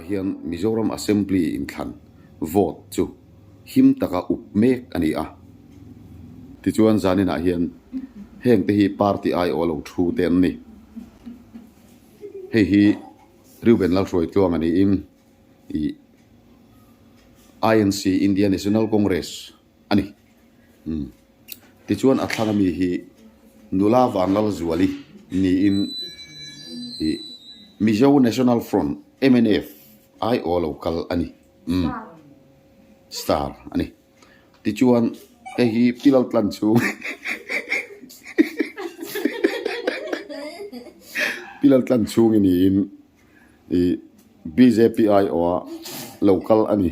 hian Mizoram Assembly inthlan vote chu him taka up mek a ni a. Tichuan zaninah hian heng te hi party aiawh lo thu te an ni. Hei hi Reuben Lalhruaitluanga niin ih INC India National Congress a ni. Umm tichuan a thlang ami hi nula Vanlalzuali niin ih Mizo National Front mnf aiawh lo kal a ni. Umm star a ni. Tichuan hei hi Pi Laltlan chhung Pi Laltlan chhung i niin ih bjp aiawha lo kal a ni.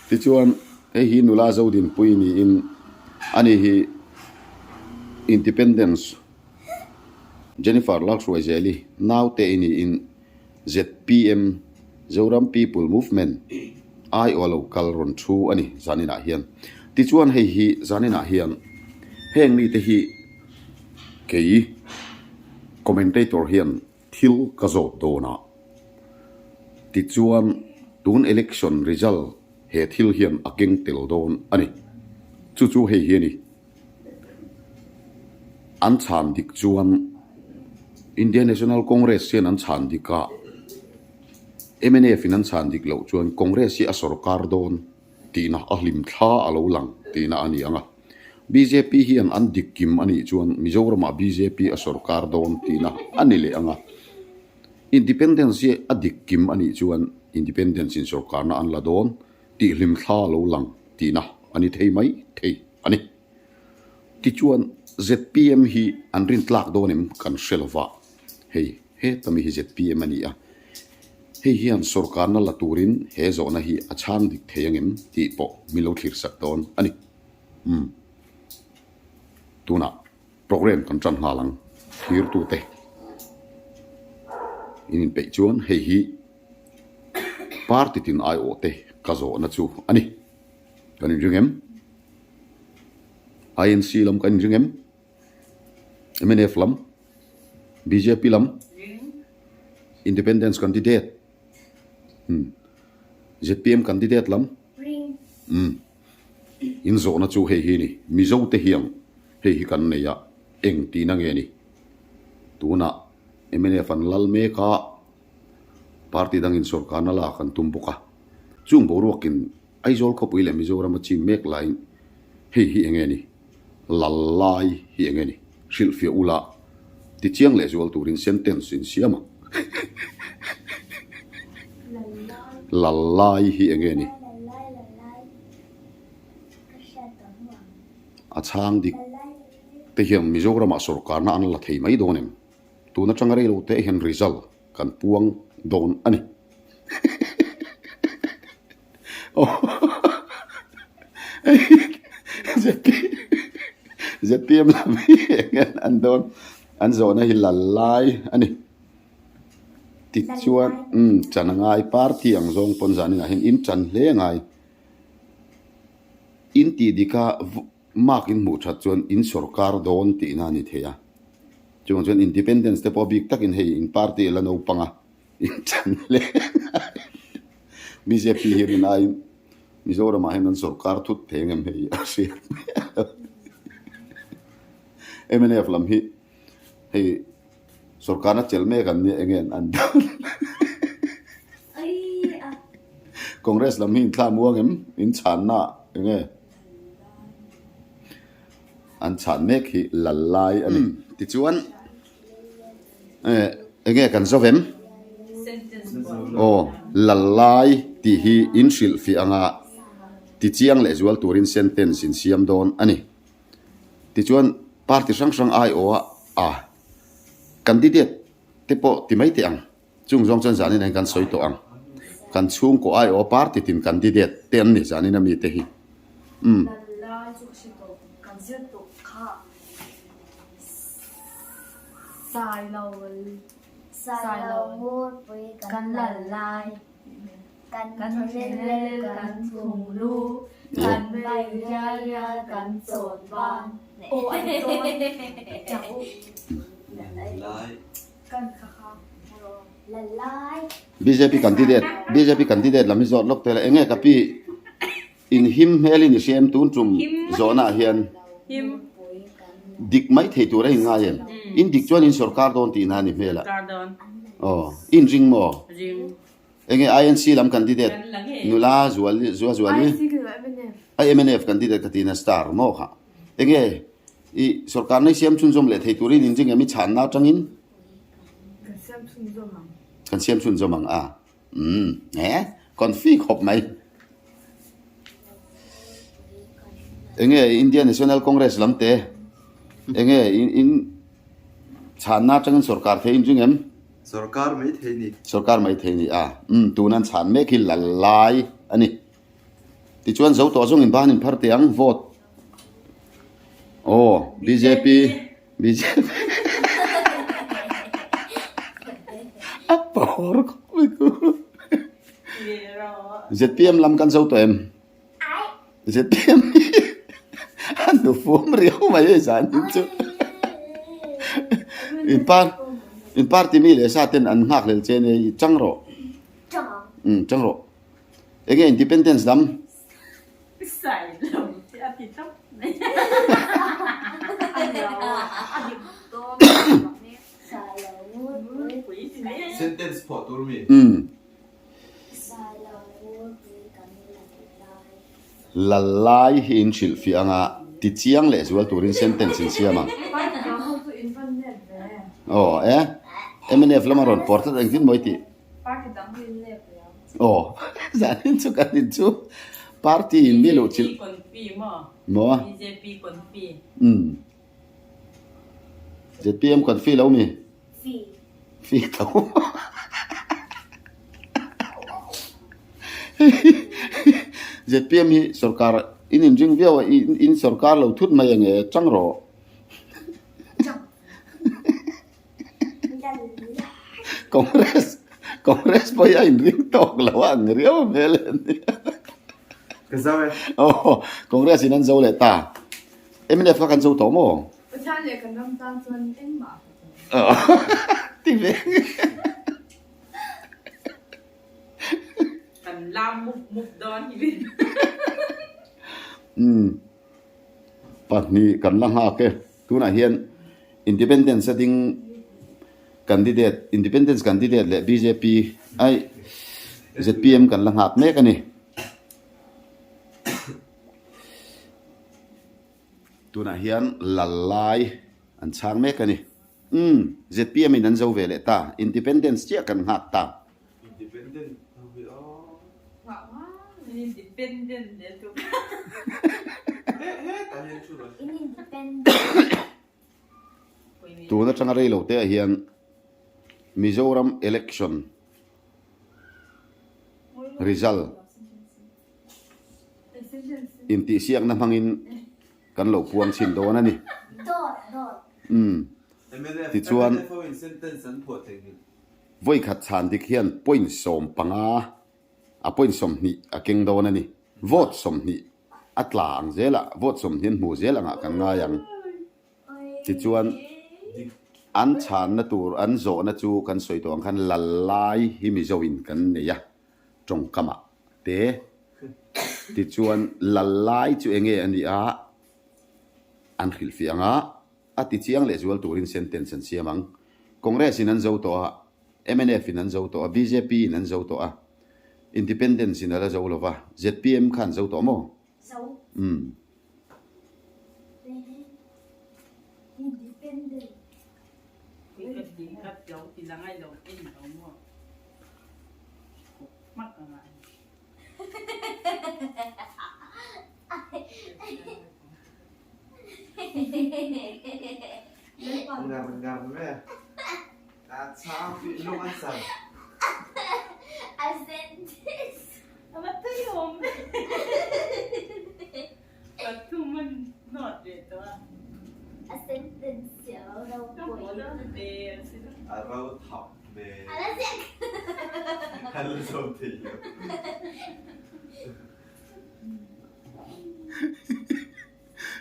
Tichuan hei hi nula Zodinpui niin ani hi Independence Jennifer Lalhruaizeli naute i niin zpm, Zoram People Movement, aiawh lo kal rawn thu a ni zaninah hian. Tichuan hei hi zaninah hian heng mite hi kei commentator hian thil ka zawt dawn a. Tichuan tun election result he thil hian a keng tel dawn a ni. Chu chu hei hi a ni. An chhan dik chuan Indian National Congress hian an chhan dik a, mnf in an chhan dik loh chuan Congress hi a sawrkar dawn tihna a hlim thla a lo lang tihna a ni ang a. Bjp hian an dik kim a nih chuan Mizoramah bjp a sawrkar dawn tihna a ni leh ang a. Independence hi a dik kim a nih chuan Independence in sawrkarna an la dawn tih hlim thla a lo lang tihna a ni thei mai thei a ni. Tichuan zpm hi an rin tlak dawn em kan hre lo va, hei heta mi hi zpm a ni a, hei hian sawrkarna la turin he zawhna hi a chhang dik thei angem tih pawh min lo thlir sak dawn a ni. Umm tunah program kan tan nghal ang thirtute in inpeih chuan hei hi Party tin aiawh te ka zawhna chu a ni. Kan inring em? INC lam kan inring em? Mnf lam? Bjp lam? Independence candidate? Hmm. Zpm candidate lam? Hmm. In zawhna chu hei hi ni. Mizo te hian hei hi kan nei a, eng tihna nge ni? Tunah mnf an lal mek a, Party dangin sawrkarna lak an tum bawk a, chung boruakin Aizawl khawpui leh Mizoram a chim mek laiin hei hi enge ni? Lal lai hi enge ni? Hrilhfiah ula tichiang leh zual turin sentence in siam ang. Lal lai hi enge ni? A chhang dik te hian Mizoramah sawrkarna an la thei mai dawn em? Tun atanga rei lo te hian result kan puang dawn a ni. ZPM lam hi eng an dawn an zawhna hi lal lai a ni. Tichuan umm chan a ngai party ang zawng pawn zaninah hian in chan hle a ngai. In tih dika Mark in hmuh that chuan in sawrkar dawn tihna a ni thei a. Chuvang chuan Independence te pawh bik takin hei in party a la naupang a, in chan hle bjp hi rin aiin Mizoramah hian an sawrkar thut thei ang em hei a hriat mai a. Mnf lam hi hei sawrkarna chelh mek an nia enge an dawn. Congress lam hi inthla muang em in chhanna enge. An chhan mek hi lal lai a ni. Tichuan enge kan zo vem? Aw lal lai tih hi in hrilh fiah anga tichiang leh zual turin sentence in siam dawn a ni. Tichuan party hrang hrang aiawha a candidate te pawh ti mai teh ang. Chung zawng chuan zanin ah hian kan sawi tawh ang. Kan chhungkaw aiawh party tin candidate te an ni zanin ami te hi. Umm. Lallai chu ka hre tawh, kan zir tawh kha Sailo Sailo Ngurpui kan lallai kan kan thlelel kan thunglu kan bai rial rial kan chawn ban aw an chawn chang u. Lallai. Kan kha kha hmu rawh. Bjp candidate bjp candidate lam hi zawt lawk tel a enge ka pi in him hmel in i hria em tun tum zawhna ah hian dik mai thei tur a in ngai em in dik chuan in sorkar dawn tihna a ni hmel a aw in ring maw enge inc lam candidate nula zual zua zuali ai mnf candidate ka tihna star maw kha enge i sorkar na i siam chhunzawm leh thei turin in ring em i chhanna atangin. Kan siam chhunzawm ang. Kan siam chhunzawm ang a. Umm eh confi khawp mai. Enge India National Congress lam te enge in in chhanna atangin sorkar thei in ring em? Sorkar mai thei ni. Sorkar mai thei ni a. Umm tun an chhan mek hi lal lai a ni. Tichuan zo tawh zawng in ban in phar teh ang vote. Aw bjp. Bjp a pawr khawp mai ku. ZPM lam kan zo tawh em? ZPM hi a hnufum riau mai hei zan hi chu. In par in party mi leh sa ten an nghak hlel che nia i chang rawh. Um chang rawh. Enge independence lam? Sentence phuah tur mi. Lal lai hi in hrilh fiah anga ti chiang leh zual turin sentence in siam ang. Aw e, mnf lama rawn pawr tlat engtin maw i tih? Aw, zanin chu kan in chu party in mi luh chilh. Maw? Umm. ZPM confi lo mi? Fi tho. ZPM hi sorkar in inring viau a, in sorkar lo thut mai ange chang rawh. Congress Congress pawh hi a inring tawk lo a ang riau hmel a nia. Ka zo e. Aw, Congress in an zo leh ta. Mnf kha kan zo tawh maw? Pathian leh kan ram tan chuan engmah a hmu tawh. Ti ve. Kan lam mup mup dawn hi ve. Umm. Pahnih kan la nghak e. Tunah hian Independence a ding candidate, Independence candidate leh bjp ai zpm kan la nghak mek a ni. Tunah hian lal lai an chhang mek a ni. Umm zpm in an zo ve leh ta, Independence chiah kan nghak ta. Independent ho hi aw. Independent leh tuk. Hetah hian thu rawn. Independent. Tun atanga rei lo te ah hian Mizoram election result intihsiakna hmangin kan lo puang chhin dawn a ni. Umm tichuan. Vawikhat chhan dik hian point 15, a point 20 a keng dawn a ni. Vote 20 a tla ang zel a, vote 20 an hmu zel angah kan ngai ang. Tichuan, an chhanna tur, an zawhna chu kan sawi tawh ang khan lal lai hi Mizoin kan nei a, tawngkamah te. Tichuan, lal lai chu enge a nih a, an hrilhfiah ang a. A ti chiang leh zual turin sentence an siam ang. Congress in an zo tawh a, mnf in an zo tawh a, bjp in an zo tawh a, Independence in a la zo lo va, zpm kha an zo tawh maw? Zo. Umm. Independent. Pui ka ti khat lo ti la ngai lo en lo maw? Kawp hmak a ngai. Ngar ngar ve. A chang pi lung an sar. A sentence. A va tui awm ve. Pathum an nawt ve tawh a. A sentence chiah a ropui. A ro thap ve. A la zo thei lo.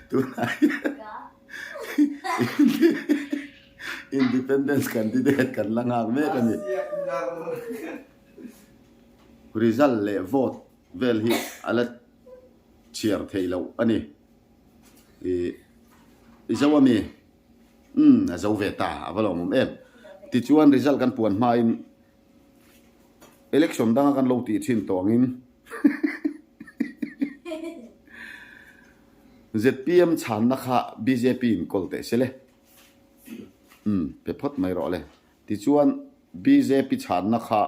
Tunah hian Independence candidate kan la nghak mek a ni. Kar. Result leh vote vel hi a la chhiar theih loh a ni. Ih i zo ami? Umm a zo ve ta a va lawmawm em. Tichuan result kan puan hmain election danga kan lo tih thin tawh angin zpm chhanna kha bjp in kawl teh se le. Umm pe phawt mai rawh le. Tichuan bjp chhanna kha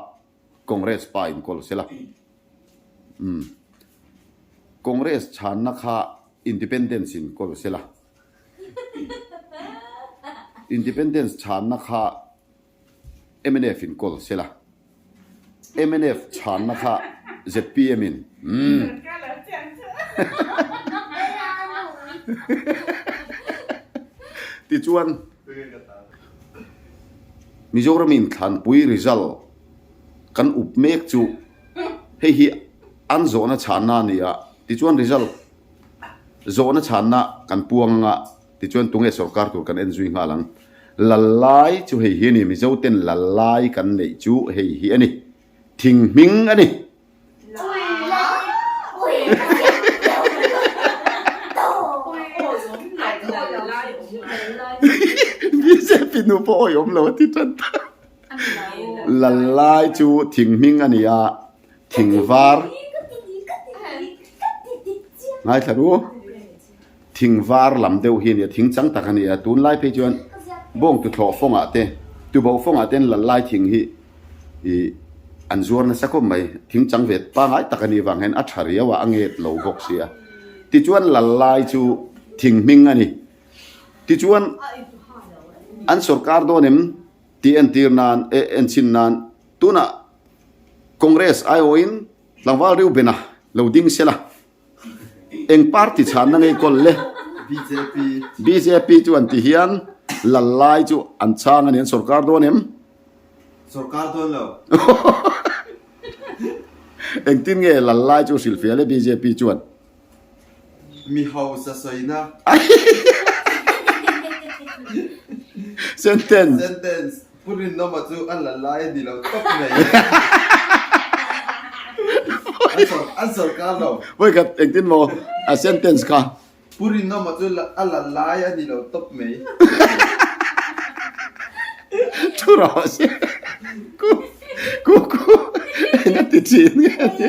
Congress pa in kawl se la. Umm Congress chhanna kha Independence in kawl se la. Independence chhanna kha mnf in kawl se la. Mnf chhanna kha zpm in. Umm. Tichuan Mizoram in thlanpui result kan up mek chu hei hi an zawhna chhanna a ni a, tichuan result zawhna chhanna kan puang anga tichuan tunge sorkar tur kan en zui nghal ang. Lal lai chu hei hi a ni, Mizo ten lal lai kan neih chu hei hi a ni, thing hming a ni. Bjp nu pawh awih awm lo a ti tan ta. Lal lai chu thing hming a ni a, thing var ngaithla ru thing var lam deuh hi a ni a, thing chang tak a ni a, tunlai phei chuan bawng tuthlawh fawngah te tuboh fawngah ten lal lai thing hi ih an zuar nasa khawp mai, thing chang ve pangai tak a nih vang hian a tha riau a, a nget lo bawk si a, tichuan lal lai chu thing hming a ni. Tichuan an sorkar dawn em tih entir nan eh enchhin nan tunah Congress aiawhin tlangval Reuben-a lo ding se la, eng party chhanna ngei kawl le? Bjp. Bjp chuan ti hian lal lai chu an chhang a ni, an sorkar dawn em? Sorkar dawn lo. Engtin nge lal lai chu hrilhfiah le bjp chuan? Mi hausa sawina. Sentence. Sentence, Pu Rinawma chu a la lai a ni lo tawp mai. An sawrkar lo. Vawikhat engtin maw a sentence kha. Pu Rinawma chu a la lai a ni lo tawp mai. Thu rawh se. Ku ku ku eng a ti thin nge a ni.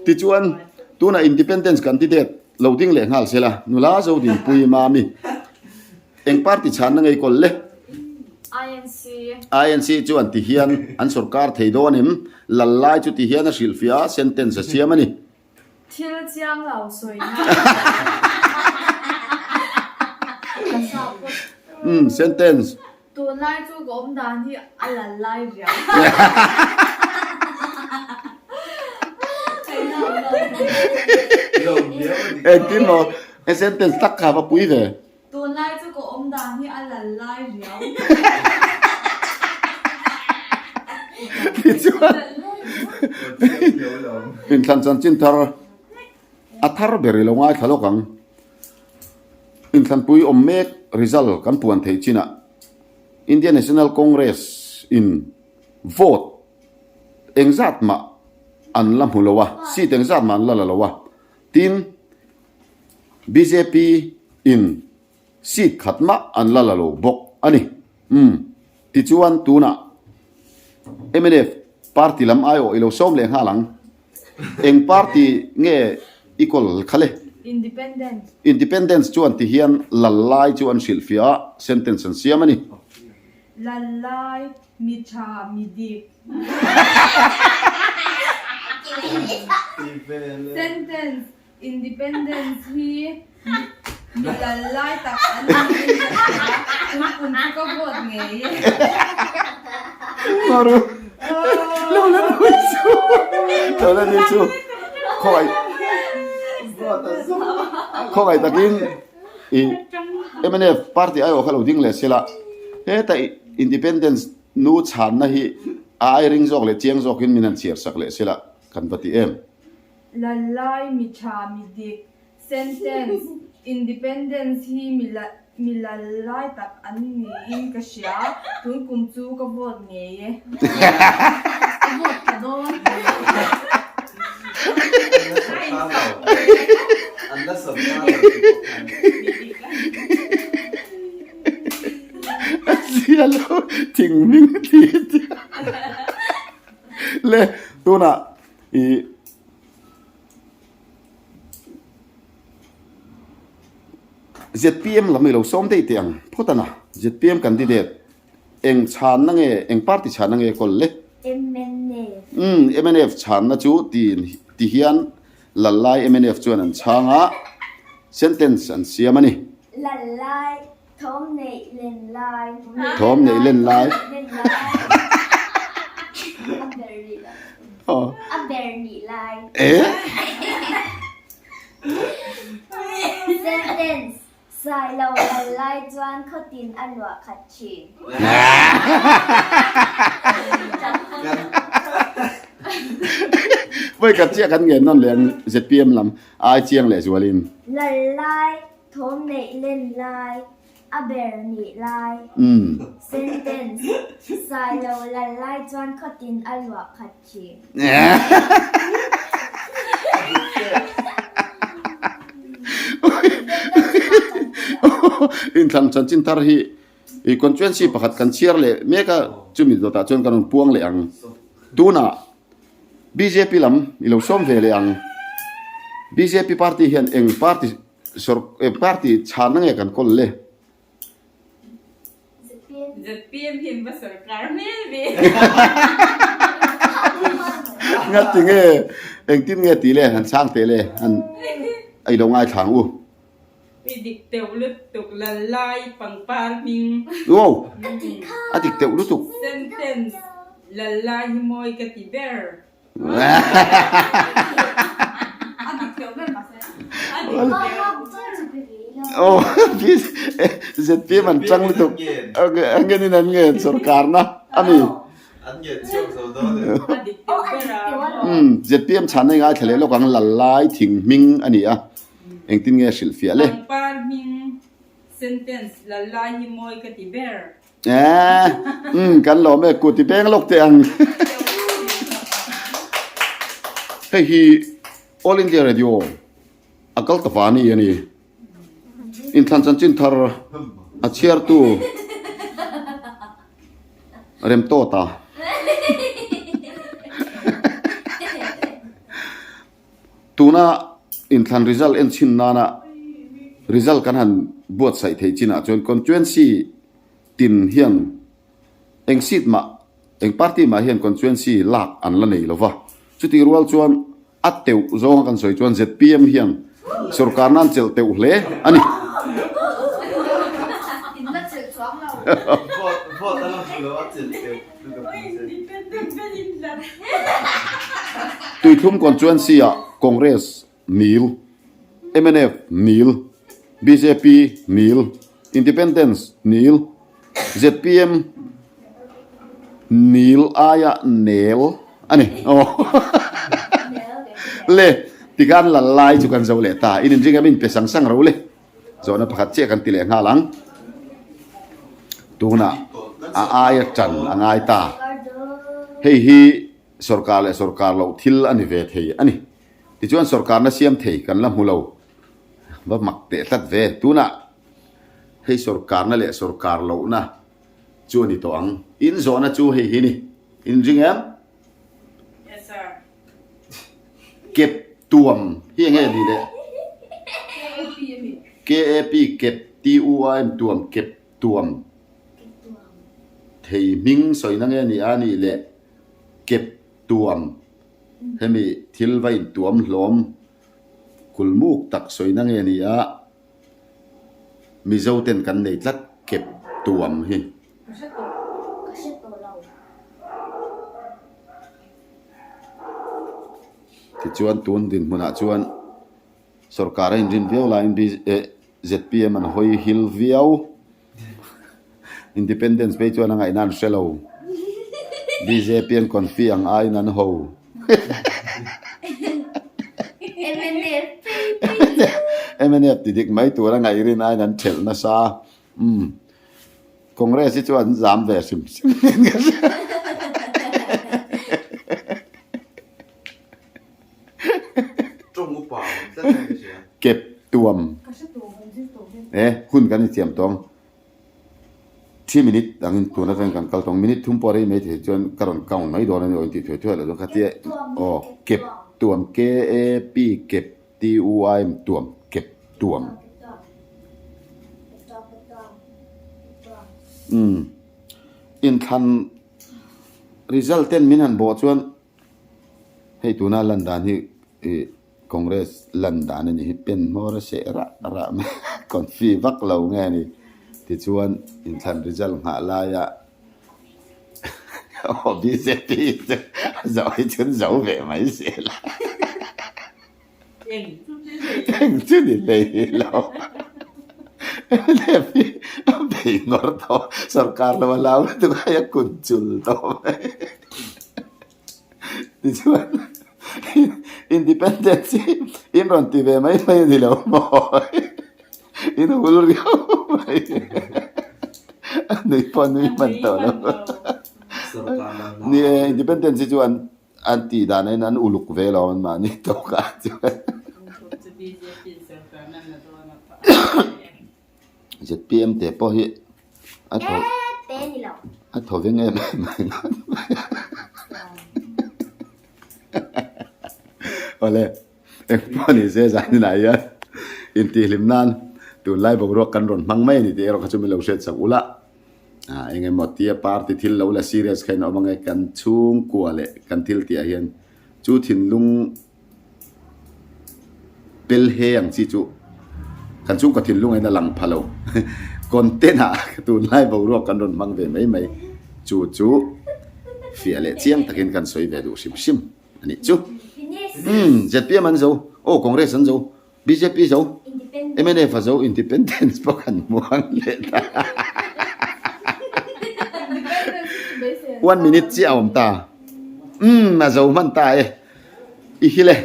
Tichuan, tunah Independence candidate lo ding leh nghal se la, nula zo dinpui Mami, eng party chhanna ngei kawl le? INC. INC chuan ti hian an sorkar thei dawn em? Lal lai chu ti hian a hrilhfiah a, sentence a siam a ni. Thil chiang lo sawi na. Umm, sentence. Tunlai chu ka awm dan hi a lal lai riau. Engtin maw a sentence tak kha va pui ve. Tunlai chu ka awm dan hi a lal lai riau. Tichuan inthlan chanchin thar a thar ber i lo ngaithla lawk ang. Inthlanpui awm mek result kan puan theih chinah Indian National Congress in vote engzat mah an la hmu lo a, seat engzat mah an la la lo a, tin bjp in seat khat mah an la la lo bawk a ni. Umm tichuan tunah mnf party lam aiawh i lo sawm leh nghal ang. Eng party nge i kawl kha le? Independence. Independence chuan ti hian lal lai chu an hrilhfiah a, sentence an siam a ni. Lal lai, mi tha, mi dik. Sentence, Independence hi mi lal lai tak an niin ka hria, tun kum chu ka vote ngei e. Maru, lo la nui chu, lo la nui chu, khawngaih, khawngaih takin i mnf party aiawh kha lo ding leh sela, heta Independence nu chhanna hi a ai ring zawk leh chiang zawkin min han chhiar sak leh sela kan va ti em. Lallai mi tha mi dik, sentence, Independence hi mi. Mi lal lai tak an niin ka hria, tun kum chu ka vote ngei e. Ka vote tha dawn. An la sawrkar lo ti bawk an. A zia lo thing hming ti tia le tunah i ZPM lam i lo sawm daih teh ang phawt a na. ZPM candidate eng chhanna nge eng party chhanna nge kawl le? Mnf. Umm mnf chhanna chu ti ti hian lal lai mnf chuan an chhang a sentence an siam a ni. Lal lai thawm neih len lai. Thawm neih len lai. A ber nih lai. A ber nih lai. Eh? Sentence, Sai lo lal lai chuan khawtin a luah khat thin. Vawi khat chiah kan ngen nawn leh ang ZPM lam ai chiang leh zualin. Lal lai, thawm neih len lai, a ber nih lai. Sentence, Sai lo lal lai chuan khawtin a luah khat thin. Inthlan chanchin thar hi i constituency pakhat kan chhiar leh mek a, chumi dawtah chuan kan rawn puang leh ang. Tunah bjp lam i lo sawm ve leh ang. Bjp party hian eng party sawr party chhanna nge kan kawl le? ZPM hian va sarkar hmel ve. Nga ti nge engtin nge ti le han chhang teh le han ei lo ngai thlang u. I dik teuh lutuk lal lai pangpar hming. Wow a dik teuh lutuk. Sentence lal lai hi mawi ka ti ber. ZPM an chang lutuk angen in an ngen sorkarna ani ZPM chhan na ingai thla leh lawk ang lal lai thing hming ani a engtin nge hrilh fiah le Pangpar hming sentence lal lai hi mawi ka ti ber. Eh, um, kan lawm e, kuti peng lawk teh ang. Hei hi All India Radio a kal ta vani a ni. Inthlan chanchin thar a chhiartu Remtawta. Tuna inthlan result en chhin nana result kan han buatsaih theih chinah chuan constituency tin hian eng seat mah eng party mah hian constituency lak an la nei lova. Chutih rual chuan a teuh zawnga kan sawi chuan zpm hian sorkar nan chelh teuh hle a ni. Tuithlum constituency ah Congress nil, mnf nil, bjp nil, Independence nil, zpm nil aia nel a ni. Le tikhan lal lai chu kan zo leh ta. In inring a min pe sang sang ro le. Zawhna pakhat chiah kan ti leh nghal ang. Tunah a aia tan a ngai ta. Hei hi sorkar leh sorkar loh thil a ni ve thei a ni. Tichuan sorkarna siam thei kan la hmu lo. Va mak teh tlat ve. Tunah hei sorkarna leh sorkar lohna chu a ni tawh ang. In zawhna chu hei hi ni. In ring em? Yes sir. Kep tuam hi enge ni le? KAP kep TUAM tuam kep tuam thei hming sawina nge ni a nih le kep tuam hemi thil va in tuam hlawm kulmuk tak sawina nge ni a Mizo ten kan nei tlat kep tuam hi. Tichuan tun dinhmunah chuan sorkar a inrin viau laiin zpm an hawi hil viau. Independence phei chuan a ngaihna an hre lo. Bjp an confi ang aiin an ho. Mnf ti dik mai tur a ngaihrin aiin an thelh nasa. Umm. Congress hi chu an zam ve hrim hrim nen ka hria. Tawng upa awm tlat a ni hria. Kep tuam. E hun kan insiam tawng. Three minute angin tun atangin kan kal tawng. Minute thum pawh rei mai thei chuan ka rawn count mai dawn a ni aw intih thuai thuai loh chuan khatia aw kep tuam K A P kep T U I M tuam kep tuam. Umm inthlan result ten min han bawh chuan hei tuna lan dan hi ih Congress lan dan a ni hi pen hmawr a seh rah rah mai a confi vak lo nge a ni tichuan inthlan result nghah laia aw bjp chu a zo hi chuan zo ve mai zel a. Eng chu ni hlei lo. Mnf hi a bei ngawr tawh sorkar lo a lau lutuk a hei a kun chul tawh mai. Tichuan independence hi in rawn ti ve mai mai a ni lo maw? In hul riau mai. A nui pawh a nui hman tawh lo. Ni e, independence hi chu an An tih dan aiin an uluk ve lo an mahni tawk ah chuan. ZPM te pawh hi a thaw a thaw veng em em mai ngawt mai a. Awle engpawh ni se zanin ah hian intihhlim nan tunlai boruak kan rawn hmang mai a ni tih erawh kha chu min lo hriat sak ula. Ah eng emaw tia party thil lo la serious kha in awm ang e, kan chhungkua leh kan thil tih ah hian chu thinlung pel he ang chi chu kan chhungkua thinlung ah hian a lang pha lo content ah tunlai boruak kan rawn hmang ve mai mai chu chu fiah leh chiang takin kan sawi ve duh hrim hrim a nih chu. Umm zpm an zo aw congress an zo. Bjp zo, mnf a zo independence pawh kan hmu ang leh ta. One minute chiah a awm ta. Umm a zo hman ta e. I hi le.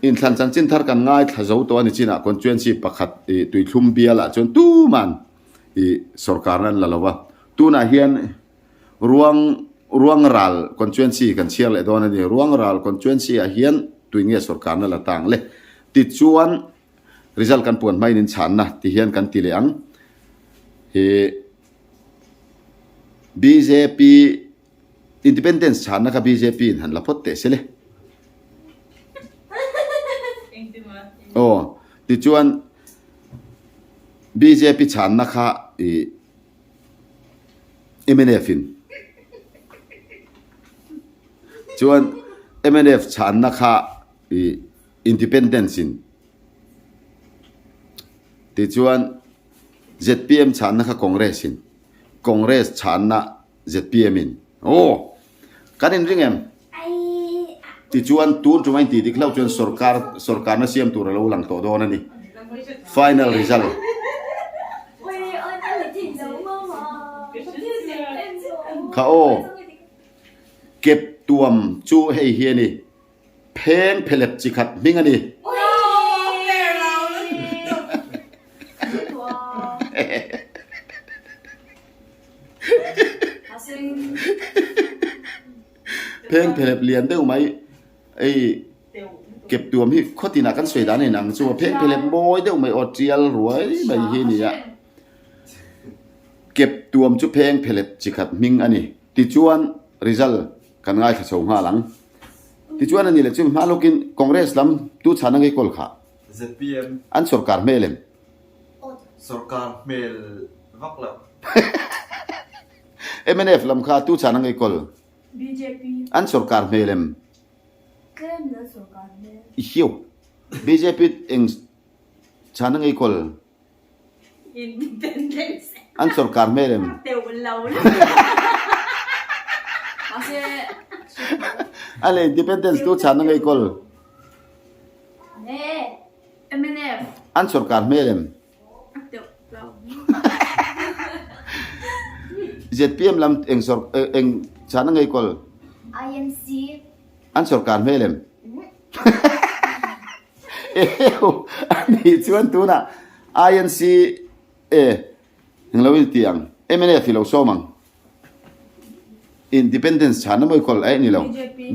Inthlan chanchin thar kan ngaithla zo tawh a ni chinah constituency pakhat i tuithlum bialah chuan tuman i sorkarna an la lo va. Tunah hian Ruang Ruangral constituency kan chhiar leh dawn a ni. Ruangral constituency ah hian tui nge sorkarna la tang le? Tichuan result kan puan hmain in chhanna ti hian kan ti leh ang. Hi bjp Independence chhanna kha bjp in han la phawt teh se le. Aw tichuan bjp chhanna kha i mnf in chuan mnf chhanna kha ih independence in tichuan zpm chhanna kha congress in congress chhanna zpm in aw kan inring em tichuan tun tum a intih dik hlauh chuan sorkar sorkarna siam tur a lo lang tawh dawn a ni final result kha aw kep tuam chu hei hi a ni pheng phelep chi khat hming a ni. Pheng phelep lian deuh mai ei kep tuam hi khaw tinah kan sawi dan a inang chu a pheng phelep mawi deuh mai aw tial ruai mai hi a ni a kep tuam chu pheng phelep chi khat hming a ni tichuan result kan ngaithla chho nghal ang tichuan a ni leh chu hma lawkin congress lam tu chhan a ngei kawl kha zpm an sorkar hmel em. Sorkar hmel vak lo. Mnf lam kha tu chhan a ngei kawl? Bjp. An sorkar hmel em? Tlem in an sorkar hmel. I hiu. Bjp eng chhan a ngei kawl? Independence. An sorkar hmel em? Teuh lo. Mahse A le independence tu chhan a ngei kawl? Mnf. An sorkar hmel em? A teuh lo. ZPM lam eng sor eng chhan a ngei kawl? INC. An sorkar hmel em? Eheu, a nih chuan tunah INC e. Englo i ti ang. Mnf i lo sawm ang. Independence chhanna mawi kawl eh ni lo.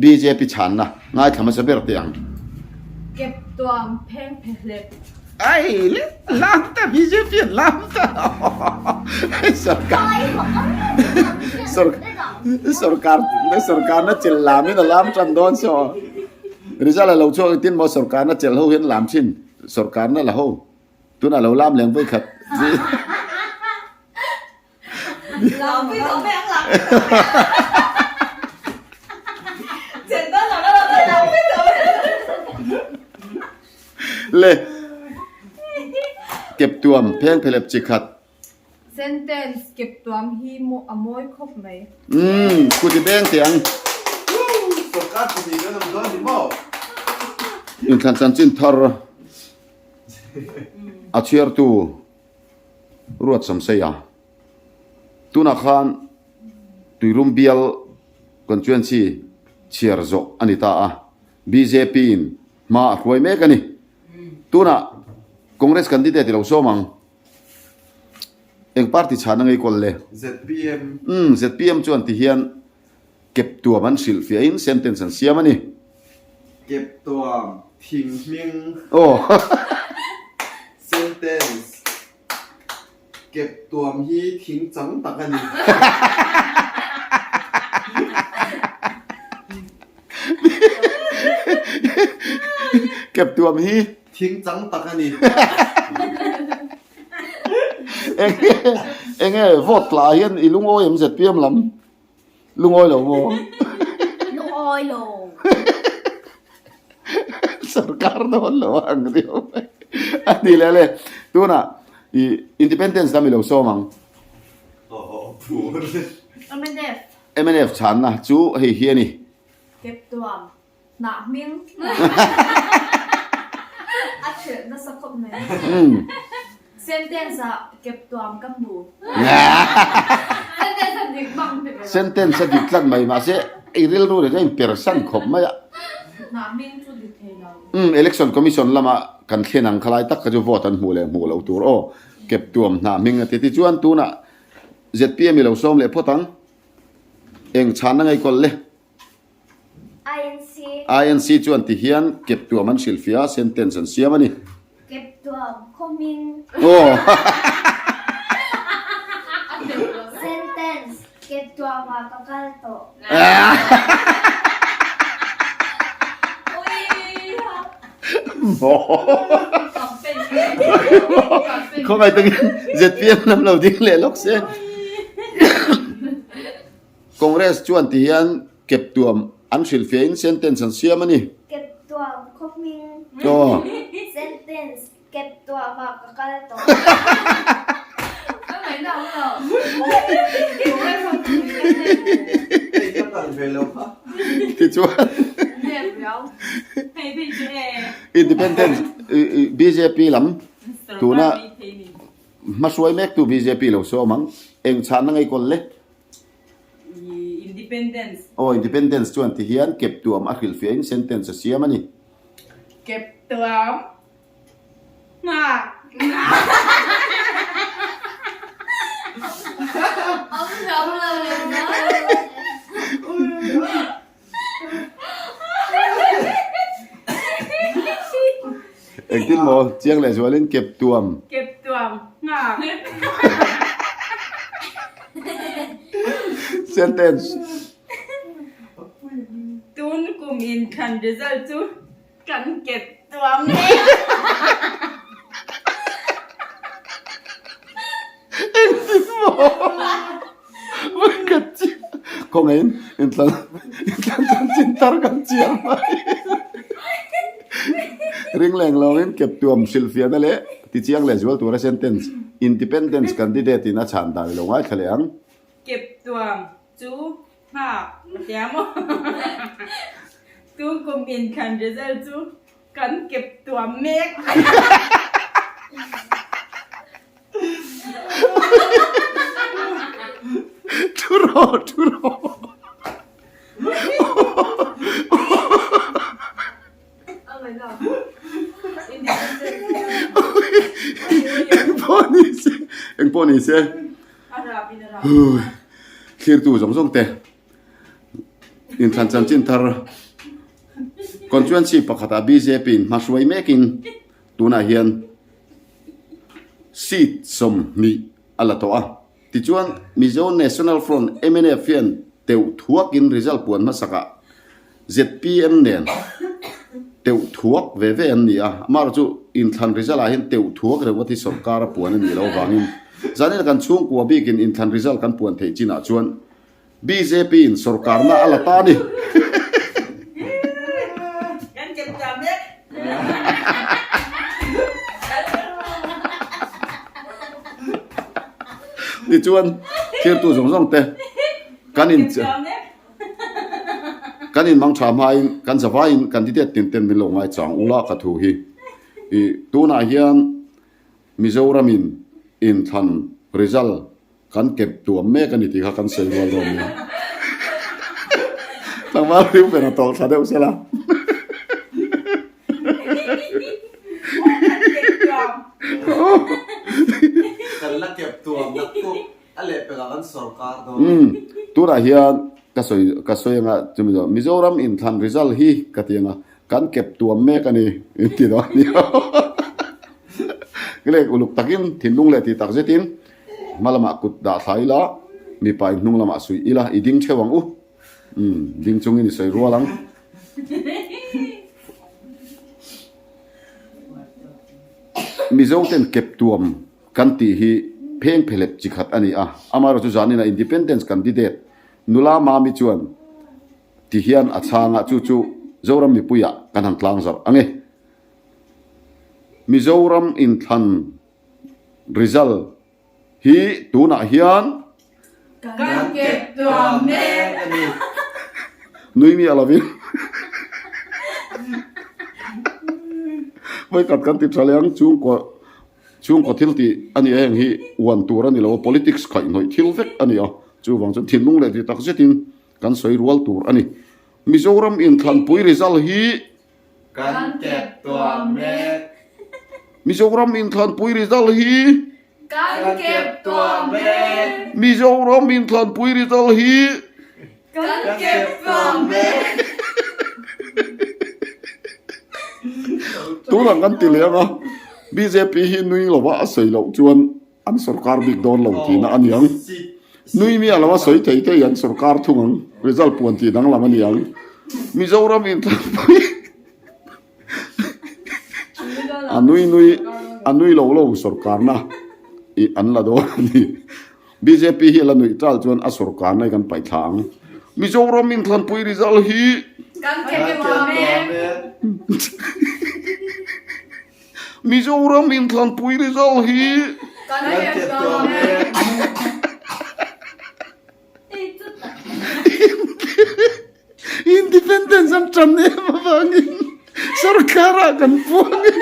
Bjp chhanna ngaithla hmasa ber teh ang. Kep tuam pheng phe hlep. Ai le lam ta bjp an lam ta sarkar sarkar sarkar na chel lam in a lam tan dawn so result a lo chhuak tin maw sarkar na chel ho hian lam thin sarkar na la ho tuna lo lam leng voi khat Le Keptuam pheng phelep chi khat. Sentence, Keptuam hi a mawi khawp mai. Umm, kuti beng teh ang. Sorkar pahnih kan awm dawn ni maw? Inthlan chanchin thar a chhiartu. Ruat Samseia, Tunah khan Tuirum bial constituency chhiar zawh a ni ta a, bjp in hma a hruai mek a ni. Tunah Congress candidate i lo sawm ang. Eng party chhan a ngei kawl le? Zpm. Umm, zpm chuan ti hian kep tuam an hrilh fiahin sentence an siam a ni. Kep tuam thing hming. Aw. Sentence, Kep tuam hi thing chang tak a ni. Kep tuam hi. Thing chang tak a ni. Enge enge vote tla hian i lungawi em zpm lam? Lungawi lo maw? Lungawi lo. Sarkar dawn lo ang riau mai. A ni leh le. Tunah i Independence lam i lo sawm ang. Mnf. Mnf chhanna chu hei hi a ni. Keptuam. Hnah hming. A thelh nasa khawp mai. Sentence ah kep tuam ka hmu. Sentence a dik bang ti ve. Sentence a dik tlat mai mahse i rilru leh chuan persan khawp mai a. Hnah hming chu dik thei lo. Umm Election Commission lama kan thlen ang khalai tak kha chu vote an hmuh leh hmuh loh tur aw. Kep tuam hnah hming a ti tichuan tunah zpm i lo sawm leh phawt ang. Eng chhanna ngaihkawlh le. INC. INC chuan ti hian keptuam an hrilhfiah a, sentence an siam a ni. Keptuam khawhming. Aw. Sentence, Keptuam ah ka kal tawh. Khawngaih takin zpm lam lo ding leh lawk se. Congress chuan ti hian keptuam an hrilhfiahin sentence an siam a ni. Keptuam khawhming sentence keptuam ah ka kal tawh. Ka ngaihna awm lo. Hei ka kal ve lo kha. Tichuan Independence bjp lam tuna hmahruai mektu bjp lo sawm ang eng chhanna ngei kawl le. Independence. Aw Independence chuan ti hian kep tuam a hrilhfiahin sentence a siam a ni. Kep tuam nghak. Awm thiam lo leh mai. Engtin maw chiang leh zualin kep tuam. Kep tuam nghak. Sentence. Tun kum in thlan result chu kan kep tuam mek. Engtin maw. Ka chiah khawngaihin intlan intlan chanchin tar kan chiar mai ring leng lawngin kep tuam hrilhfiahna leh tichiang leh zual tura sentence independence candidate in a chhan dan i lo ngaithla leh ang. Kep tuam chu nghak a tia maw? Tun kum inthlan result chu kan kep tuam mek. Thu rawh, thu rawh. Engpawh ni se, engpawh ni se. Thlirtu zawng zawng te inthlan chanchin thar constituency pakhatah bjp in hma hruai mekin tunah hian seat 20 a la tawh a. Tichuan Mizo National Front, mnf, hian teuh thuakin result puan hmasakah zpm nen teuh thuak ve ve an ni a. Amaherawhchu chu inthlan result ah hian teuh thuak reuh hi sorkar a puan a nih loh avangin zanin kan chhungkua bikin inthlan result kan puan theih chinah chuan bjp in sorkarna a la ta a ni. Kan kep ta mek. Tichuan thirtu zawng zawng te kan in kan in mang tha hmain kan zavaiin candidate tin ten min lo ngai chang ula ka thu hi ih tunah hian Mizoram in inthlan result kan kep tuam mek a ni tih kha kan sawi rual dawn nia. Tlangval riu ber a tawlh thla deuh sela. Kan la kep tuam nak pawh a lehpekah kan sorkar dawn. Umm tunah hian ka sawi ka sawi anga chumi zawh Mizoram inthlan result hi ka ti anga kan kep tuam mek a ni in ti dawn nia. Lek uluk takin thinlung leh tih tak zetin Hma lamah kut dah thla ila, mipa in hnung lamah suih ila, i ding theuh ang u. Umm, ding chungin i sawi rual ang. Mizo ten kep tuam kan tih hi pheng phelep chi khat a ni a, amaherawh chu zaninah Independence candidate nula Mami chuan ti hian a chhang a, chu chu Zoram mipuiah kan han tlang zarh ang e. Mizoram inthlan Result hi tunah hian Kan kep tuam mek a ni. Nui miah lovin Vawikhat kan ti tha leh ang chhungkaw chhungkaw thil tih a ni a heng hi uan tur a ni lo a politics khaihhnawih thil vek a ni a chuvang chuan thinlung leh ti tak zetin kan sawi rual tur a ni. Mizoram inthlanpui result hi Kan kep tuam mek. Mizoram inthlanpui result hi. Kan kep tuam mek. Mizoram inthlanpui result hi. Kan kep tuam mek. Tunah kan ti leh anga bjp hi nui lova a sawi loh chuan an sorkar bik dawn lo tihna a ni ang. Nui miah lova sawi thei thei an sorkar thung ang. Result puan tih danglam a ni ang. Mizoram inthlanpui a nui nui a nui lo lo sorkarna i an la dawn a ni. Bjp hi a la nuih tal chuan a sorkarna hi kan paih thla ang. Mizoram inthlanpui result hi Kan kep tuam e. Mizoram inthlanpui result hi Kan kep tuam e. Independence an tan em avangin sarkar ah kan puang e.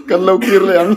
Kan lo kir leh ang.